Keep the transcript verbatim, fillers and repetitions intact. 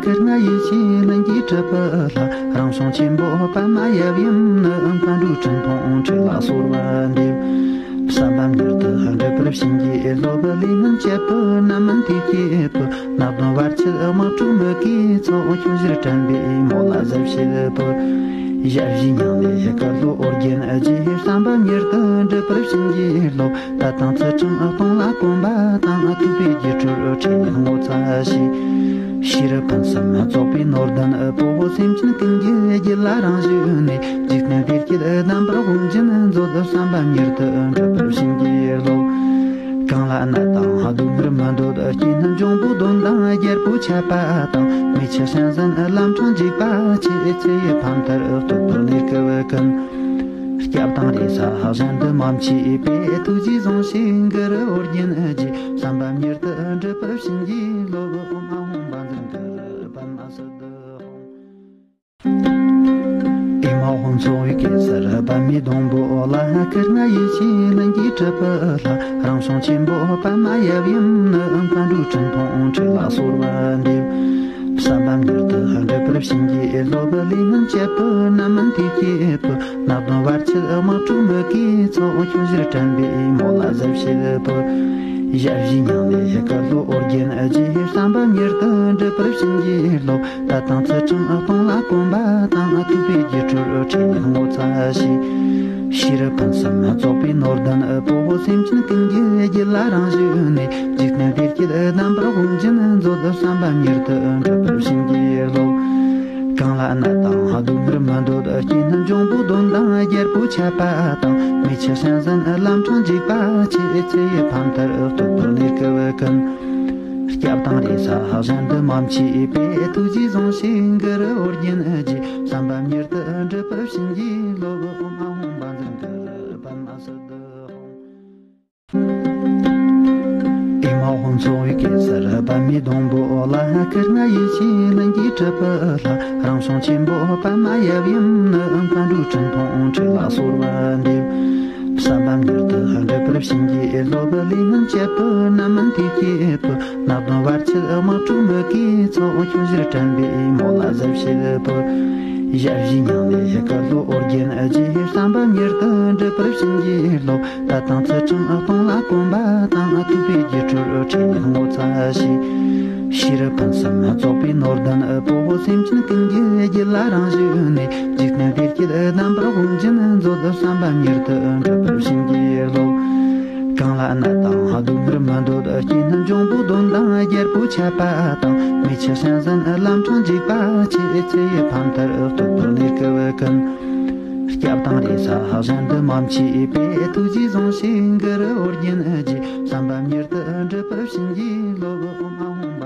ཀརྨ་ཡེ་ཤེས་ལྷུན་གྱིས་གྲུབ་པའི་ལྷ། རང་བྱུང་ཆེན་པོ་པདྨ་ཡབ་ཡུམ་ནི། མཁའ་འགྲོའི་སྤྲིན་ཕུང་ཁྲོད་ལ་གསོལ་བ་འདེབས། བསམ་པ་མྱུར་དུ་འགྲུབ་པར་བྱིན་གྱིས་རློབས། ལས་ངན་བཅས་པའི་རྣམ་སྨིན་དུས་ཀྱི་བུ། ནག་གདོན་བར་ཆད་དམག་འཁྲུག་མུ་གེའི་ཚོགས། ཁྱོད་ཞལ་དྲན་པས་མོ་ལ་གཟབ་བྱེད་པོ། ཞབས་ཕྱི་མྱང་འདས་སྐལ་ལོ་ཨོ་རྒྱན་རྗེས། བསམ་པ་མྱུར་དུ་འགྲུབ་པར་བྱིན་གྱིས་རློབས། ད་དང་ཚུལ་ཁྲིམས་སྟོང་ལ་གོམས་པ་དང་། ཐུབ་པའི་རྒྱུ་འཕྲུལ་ཕྲིན་ལས་ངོ་མཚར་ཞིག། ཤེས་རབ་ཕུན་སུམ་ཚོགས་པའི་ནོར་ལྡན་པོ། སེམས་ཅན་ཀུན་གྱི་རྒྱུད་ལ་རང་བཞིན་གནས། འཇིག་རྟེན་བདེ་སྐྱིད་རྣམ་པར་དབུགས་འབྱིན་མཛོད། བསམ་པ་མྱུར་དུ་འགྲུབ་པར་བྱིན་གྱིས་རློབས། གང་ལ་གནོད་དང་སྡུག་བསྔལ་མི་འདོད་རྐྱེན། འབྱུང་པོའི་གདོན་དང་རྒྱལ་པོའི་ཆད་པ་དང་། མི་ཕྱི་གཤིན་གཟན་ལམ་འཕྲང་འཇིགས་པ་ཆེ། ཚེ་ཡི་ཕན་མཐར་སྟོབས་པོ་གནས་སྐབས་ཀུན། སྐྱབས་དང་རེ་ས་གཞན་དུ་མ་མཆིས་པས། ཐུགས་རྗེས་བཟུང་ཞིང་གུ་རུ་ཨོ་རྒྱན་རྗེས། བསམ་པ་མྱུར་དུ་འགྲུབ་པར་བྱིན་གྱིས་རློབས། ཨོཾ་ཨཱཿཧཱུྃ་བཛྲ་གུ་རུ་པདྨ་སིདྡྷི་ཧཱུྃ། ཨེ་མ་ཧོ། ཚོགས་དབུས་གེ་སར་པདྨའི་སྡོང་པོ་ལ། ཀརྨ་ཡེ་ཤེས་ལྷུན་གྱིས་གྲུབ་པའི་ལྷ། རང་བྱུང་ཆེན་པོ་པདྨ་ཡབ་ཡུམ་ནི། མཁའ་འགྲོའི་སྤྲིན་ཕུང་ཁྲོད་ལ་གསོལ་བ་འདེབས། བསམ་པ་མྱུར་དུ་འགྲུབ་པར་བྱིན་གྱིས་རློབས། ལས་ངན་བཅས་པའི་རྣམ་སྨིན་དུས་ཀྱི་བུ། ནག་གདོན་བར་ཆད་དམག་འཁྲུག་མུ་གེའི་ཚོགས། ཁྱོད་ཞལ་དྲན་པས་མོ་ལ་གཟབ་བྱེད་པོ། ཞབས་ཕྱི་མྱང་འདས་སྐལ་ལོ་ཨོ་རྒྱན་རྗེས། བསམ་པ་མྱུར་དུ་འགྲུབ་པར་བྱིན་གྱིས་རློབས། ད་དང་ཚུལ་ཁྲིམས་སྟོང་ལ་གོམས་པ་དང་། ཐུབ་པའི་རྒྱུ་འཕྲུལ་ཕྲིན་ལས་ངོ་མཚར་ཞིག། ཤེས་རབ་ཕུན་སུམ་ཚོགས་པའི་ནོར་ལྡན་པོ། སེམས་ཅན་ཀུན་གྱི་རྒྱུད་ལ་རང་བཞིན་གནས། འཇིག་རྟེན་བདེ་སྐྱིད་རྣམ་པར་དབུགས་འབྱིན་མཛོད། བསམ་པ་མྱུར་དུ་འགྲུབ་པར་བྱིན་གྱིས་རློབས། གང་ལ་གནོད་དང་སྡུག་བསྔལ་མི་འདོད་རྐྱེན། འབྱུང་པོའི་གདོན་དང་རྒྱལ་པོའི་ཆད་པ་དང་། མི་ཕྱི་གཤིན་གཟན་ལམ་འཕྲང་འཇིགས་པ་ཆེ། ཚེ་ཡི་ཕན་མཐར་སྟོབས་པོ་གནས་སྐབས་ཀུན། སྐྱབས་དང་རེ་ས་གཞན་དུ་མ་མཆིས་པས། ཐུགས་རྗེས་བཟུང་ཞིང་གུ་རུ་ཨོ་རྒྱན་རྗེས། བསམ་པ་མྱུར་དུ་འགྲུབ་པར་བྱིན་གྱིས་རློབས། ཨོཾ་ཨཱཿཧཱུྃ་བཛྲ་གུ་རུ་པདྨ་སིདྡྷི་ཧཱུྃ། ཨེ་མ་ཧོ། ཚོགས་དབུས་གེ་སར་པདྨའི་སྡོང་པོ་ལ། ཀརྨ་ཡེ་ཤེས་ལྷུན་གྱིས་གྲུབ་པའི་ལྷ། རང་བྱུང་ཆེན་པོ་པདྨ་ཡབ་ཡུམ་ནི། མཁའ་འགྲོའི་སྤྲིན་ཕུང་ཁྲོད་ལ་གསོལ་བ་འདེབས། བསམ་པ་མྱུར་དུ་འགྲུབ་པར་བྱིན་གྱིས་རློབས། ལས་ངན་བཅས་པའི་རྣམ་སྨིན་དུས་ཀྱི་བུ། ནག་གདོན་བར་ཆད་དམག་འཁྲུག་མུ་གེའི་ཚོགས། ཁྱོད་ཞལ་དྲན་པས་མོ་ལ་གཟབ་བྱེད་པོ། ཞབས་ཕྱི་མྱང་འདས་སྐལ་ལོ་ཨོ་རྒྱན་རྗེས། བསམ་པ་མྱུར་དུ་འགྲུབ་པར་བྱིན་གྱིས་རློབས། ད་དང་ཚུལ་ཁྲིམས་སྟོང་ལ་གོམས་པ་དང་། ཐུབ་པའི་རྒྱུ་འཕྲུལ་ཕྲིན་ལས་ངོ་མཚར་ཞིག། ཤེས་རབ་ཕུན་སུམ་ཚོགས་པའི་ནོར་ལྡན་པོ། སེམས་ཅན་ཀུན་གྱི་རྒྱུད་ལ་རང་བཞིན་གནས། འཇིག་རྟེན་བདེ་སྐྱིད་རྣམ་པར་དབུགས་འབྱིན་མཛོད། བསམ་པ་མྱུར་དུ་འགྲུབ་པར་བྱིན་གྱིས་རློབས། གང་ལ་གནོད་དང་སྡུག་བསྔལ་མི་འདོད་རྐྱེན། འབྱུང་པོའི་གདོན་དང་རྒྱལ་པོའི་ཆད་པ་དང་། མི་ཕྱི་གཤིན་གཟན་ལམ་འཕྲང་འཇིགས་པ་ཆེ། ཚེ་ཡི་ཕན་མཐར་སྟོབས་པོ་གནས་སྐབས་ཀུན། སྐྱབས་དང་རེ་ས་གཞན་དུ་མ་མཆིས་པས། ཐུགས་རྗེས་བཟུང་ཞིང་གུ་རུ་ཨོ་རྒྱན་རྗེས། བསམ་པ་མྱུར་དུ་འགྲུབ་པར་བྱིན་གྱིས་རློབས། ཨོཾ་ཨཱཿཧཱུྃ་